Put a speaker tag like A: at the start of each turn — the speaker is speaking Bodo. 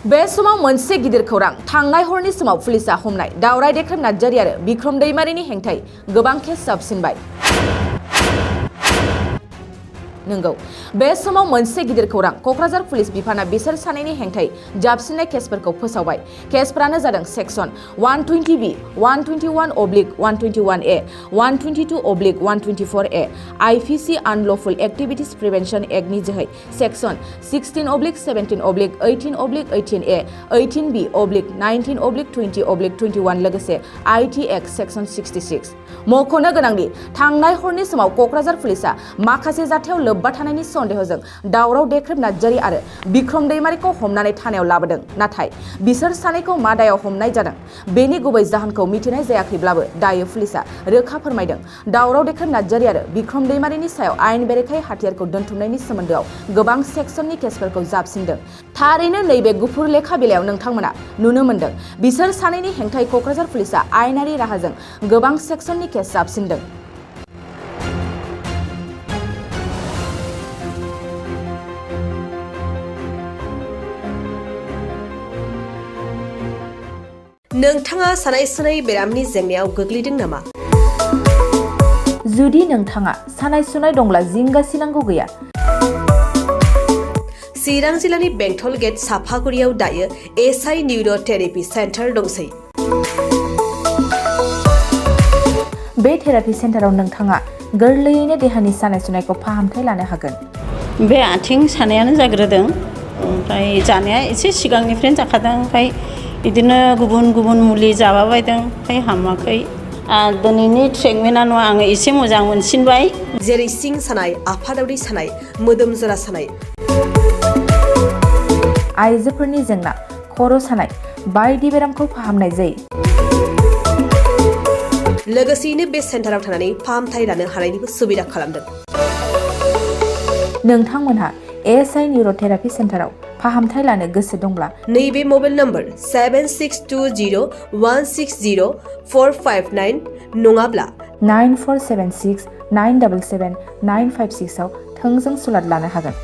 A: बे समाव मोनसे गिदिर खौरां थांनाय हरनि समाव पुलिसा हमनाय दावराय देख्रेब नार्जारी आरो बिक्रम दैमारिनि हेंथायै गोबां केस जाबसिनबाय। नंगौ बे समाव मोनसे गिदिर खौरां कक्राझार पुलिस बिफाना बिसोर सानैनि हेंथायै जाबसिननाय केसफोरखौ फोसावबाय। केसफोरानो जादों section 120B, 121/121A, 122/124A, IPC Unlawful Activities Prevention Act नि जोहै सेक्सन 16/17/18/18A, 18B/19/20/21 लोगोसे IT Act सेक्सन 66। मख'नो गोनांदि थांनाय हरनि समाव कक्राझार पुलिसा माखासे जाथायाव लोब्बा थानायनि सन्देहजों दावराव देख्रेब नार्जारी आरो बिक्रम दैमारिखौ हमनानै थानायाव लाबोदों। नाथाय बिसोर सानैखौ मा दायाव हमनाय जादों बेनि गुबै जाहोनखौ मिथिनाय जायाखैब्लाबो दायो पुलिसा रोखा फोरमायदों। दावराव देख्रेब नार्जारी आरो बिक्रम दैमारिनि सायाव आयेन बेरेखायै हाथियारखौ दोनथुमनायनि सोमोन्दोआव गोबां सेक्सननि केसफोरखौ जाबसिनदों। थारैनो नैबे गुफुर लेखा बिलाइयाव नोंथांमोना नुनो मोन्दों बिसोर सानैनि हेंथायै कक्राझार पुलिसा आयेनारि राहाजों गोबां सेक्सननि केस जाबसिनदों।
B: नोंथाङा सानाय सुनाय बेरामनि जेंनायाव गोग्लैदों नामा?
A: जुदि नोंथाङा सानाय सुनाय दंब्ला जिंगा सिनांगौ गैया।
B: चिरां जिल्लानि बेंटल गेट साफागुरियाव दायो SI निउर' थेरापि सेन्टार दंसै।
A: बे थेरापि सेन्टाराव नोंथाङा गोरलैयैनो देहानि सानाय सुनायखौ फाहामथाय लानो हागोन।
C: बे आथिं सानायानो जाग्रोदों, ओमफ्राय जानाया एसे सिगांनिफ्रायनो जाखादों, ओमफ्राय बिदिनो गुबुन गुबुन मुलि जाबाबायदों, ओमफ्राय हामाखै। दिनैनि ट्रिटमेन्टआ आङो एसे मोजां मोनसिनबाय।
B: जेरै सिं सानाय, आफादावरि सानाय, मोदोम जरा सानाय,
A: आइजोफोरनि जेंना, खर' सानाय बायदि बेरामखौ फाहामनाय जायो।
B: लोगोसेयैनो बे सेन्टाराव थानानै फाहामथाय लानो हानायनिबो सुबिदा खालामदों।
A: नोंथांमोनहा SI निउर' थेरापि सेन्टाराव फाहामथाय लानो गोसो दंब्ला
B: नैबे मबाइल नम्बर 7620160459 नङाब्ला
A: 9476977956 आव थोंजों सुलाद लानो हागोन।